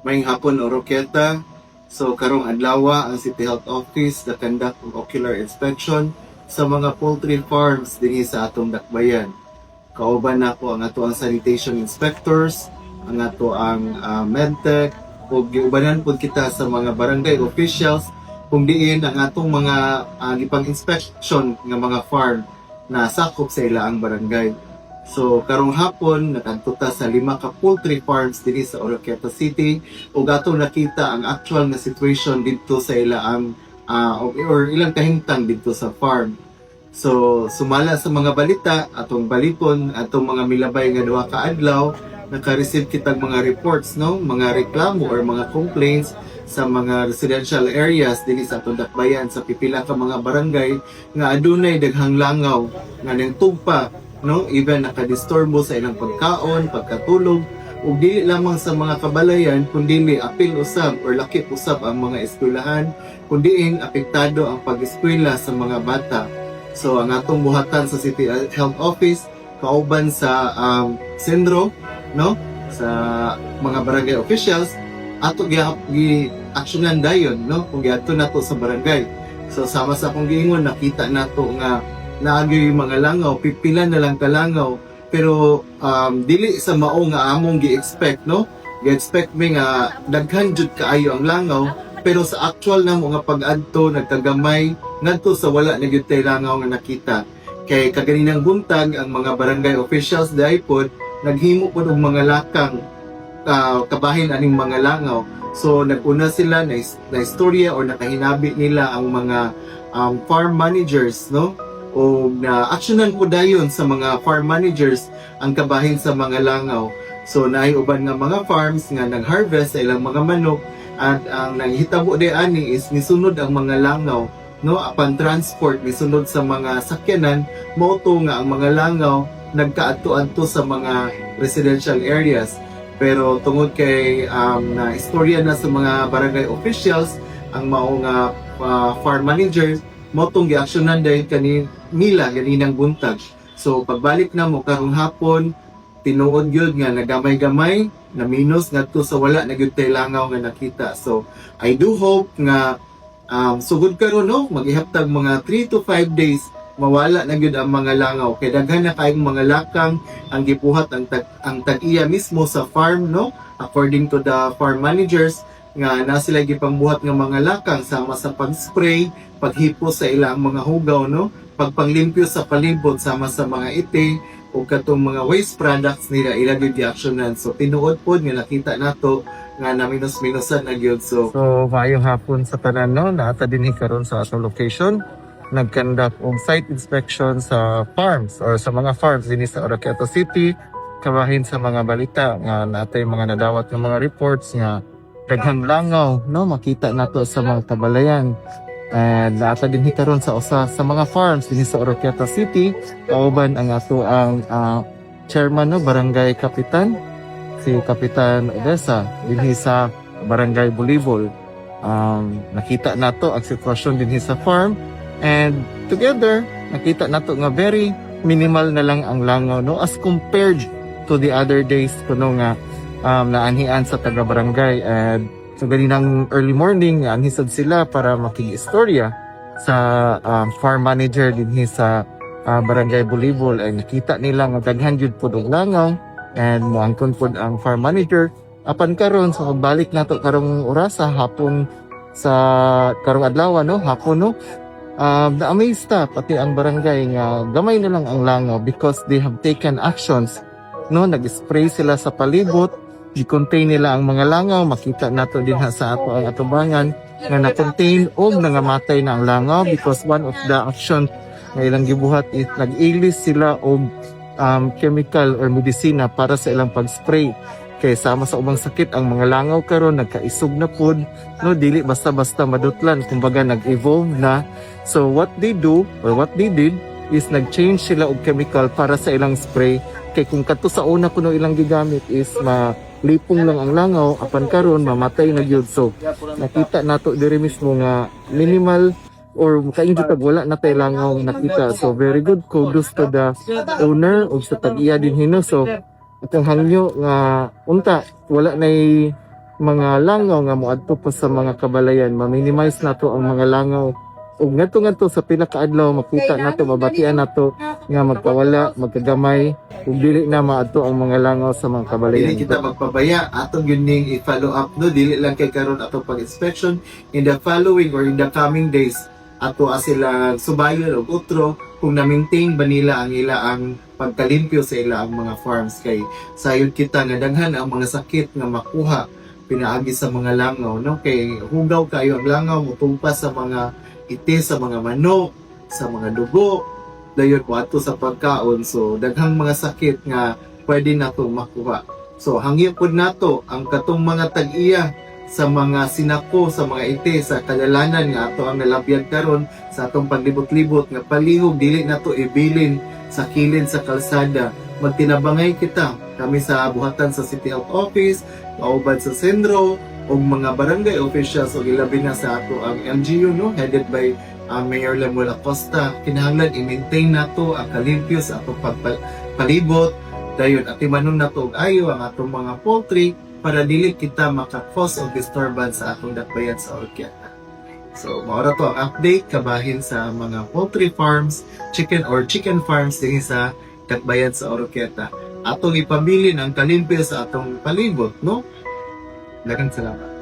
Maayong hapon, Oroquieta. So karong adlaw, ang City Health Office na-conduct og ocular inspection sa mga poultry farms dinhi sa atong dakbayan. Kauban nako ang ato ang sanitation inspectors, ang ato ang medtech, ug giubanan pud kita sa mga barangay officials kung diin ang atong mga gipang-inspection nga mga farm na sakop sa ilaang barangay. So karong hapon, nakadto ta sa lima ka poultry farms dinhi sa Oroquieta City ug atong nakita ang actual nga situation didto sa ilaang or ilang kahimtang didto sa farm. So sumala sa mga balita, atong balikon atong mga milabay nga 2 ka adlaw, naka-receive kitag mga reports, no, mga reklamo or mga complaints sa mga residential areas dinhi sa atong dakbayan, sa pipila ka mga barangay, nga adunay daghang langaw nga nang tugpa, no, even nakadisturbo sa ilang pagkaon, pagkatulog, ug dili lamang sa mga kabalayan kundi apil usab or lakip usab ang mga eskwelahan kung diin apektado ang pag-eskwela sa mga bata. So ang atong buhatan sa City Health Office kauban sa CENRO, no, sa mga barangay officials, ato gi aksyonan dayon, no, kung giadto nato sa barangay. So sama sa akong giingon, nakita nato nga naagyoy mga langaw, pipila na lang kalangaw, pero dili sa mao nga among gi-expect, no. Gi-expect mi nga daghan jud kaayo ang langaw, pero sa actual na nga pag-adto, nagkagamay ngadto sa wala na gyud tay langaw nga nakita. Kay kaganinang buntag, ang mga barangay officials diay pod naghimo pod og mga lakang kabahin aning mga langaw. So nag-una sila na istorya or nakahinabi nila ang mga farm managers, no, o na aksyonan po dayon sa mga farm managers ang kabahin sa mga langaw. So naay uban nga mga farms nga nag-harvest sa ilang mga manok at ang nanghitabo di ani is nisunod ang mga langaw, no, apan transport, nisunod sa mga sakyanan. Mao to nga ang mga langaw nagkaadto-adto sa mga residential areas. Pero tungod kay na istorya na sa mga barangay officials ang mao nga farm managers, mao tong giaksyonan dahil kani nila ganinang buntag. So pagbalik na mo karong hapon, tinuod gyud nga nagamay-gamay na minus ngadto sa wala na gyud tay langaw nga nakita. So I do hope nga sugod karon, no, maghihaptag mga 3 to 5 days, mawala na gyud ang mga langaw kay daghan na kayong mga lakang ang gibuhat ang tag-iya mismo sa farm, no, according to the farm managers, nga na sila gipangbuhat nga mga lakang sama sa pag-spray, paghipos sa ilang mga hugaw, no, pagpanglimpyo sa palibot sama sa mga ite o katong mga waste products nila, ila gyud giaksyonan. So tinuod pod nga nakita nato nga na minus-minusan na gyud. So So, maayong hapon sa tanan, no. Naa ta dinhi karon sa atong location. Nag-conduct og site inspection sa farms or sa mga farms dinhi sa Oroquieta City. Kabahin sa mga balita nga natay mga nadawat ng mga reports nga daghang langaw, no, makita nato sa mga kabalayan. And naa ta dinhi karon sa usa sa mga farms dinhi sa Oroquieta City kauban ang ato ang chairman, no, barangay kapitan, si Kapitan Odessa dinhi sa Barangay Bulibol. Nakita nato ang sitwasyon dinhi sa farm and together nakita nato nga very minimal na lang ang langaw, no, as compared to the other days kuno nga naanhian sa taga barangay. And so ganinang early morning, anhi sad sila para makig-istorya sa farm manager dinhi sa Barangay Bulibol ay nakita nila nga daghan jud pod og langaw and moangkon pod ang farm manager. Apan karon, sa pagbalik nato karong orasa, hapon sa karong adlaw, no, hapon, no, na-amaze ta pati ang barangay nga gamay na lang ang langaw because they have taken actions, no. Nag-spray sila sa palibot, gi-contain nila ang mga langaw. Makita nato din ha sa ato ang atubangan nga na-contain og nangamatay na ang langaw because one of the action nga ilang gibuhat is nag-ilis sila og chemical or medisina para sa ilang pag-spray kay sama sa ubang sakit, ang mga langaw karon nagkaisog na pod, no, dili basta-basta madutlan, kumbaga nag-evolve na. So what they do or what they did is nag-change sila og chemical para sa ilang spray kay kung kadto sa una kuno ilang gigamit is malipong lang ang langaw, apan karon mamatay na gyud. So nakita nato diri mismo nga minimal or kaingon jud wala na tay langaw nakita. So very good, kudos to the owner ug sa tag-iya din hino. So atong hangyo nga unta wala nay Mga langaw nga moadto pa sa mga kabalayan. Ma-minimize nato ang mga langaw ug ngadto ngadto sa pila ka adlaw makita nato, mabatian nato nga magkawala, magkagamay ug dili na maadto ang mga langaw sa mga kabalayan. Dili kita magpabaya, atong gyud ning i-follow up, no? Dili lang kay karon atong pag-inspection, in the following or in the coming days ato sila subayon og utro kung na-maintain ba nila ang ila ang pagkalimpyo sa ila ang mga farms, kay sayod kita nga daghan ang mga sakit nga makuha pinaagi sa mga langaw, no? Kay hugaw kayo ang langaw, mutugpa sa mga ite, sa mga manok, sa mga dugo, dayon ato sa pagkaon. So daghang mga sakit nga pwede nato makuha. So hangyo pud nato ang katong mga tag-iya sa mga sinako, sa mga ite sa kadalanan nga ato ang nalabyan karon sa atong paglibot-libot nga palihog dili nato ibilin sa kilid sa kalsada. Magtinabangay kita, kami sa buhatan sa City Health Office, kauban sa sentro ug mga barangay officials ug ilabi na sa ato ang LGU, no, headed by Mayor Lemuel Acosta. Kinahanglan i-maintain nato ang kalimpyo sa atong pagpalibot, dayon atimanon nato og ayo ang atong mga poultry para dili kita maka-cause og disturbance sa atong dakbayan sa Oroquieta. So, mao ra to ang update kabahin sa mga poultry farms, chicken or chicken farms dinhi sa dakbayan sa Oroquieta. Atong ipabilin ang kalimpyo sa atong palibot, no? Daghang salamat.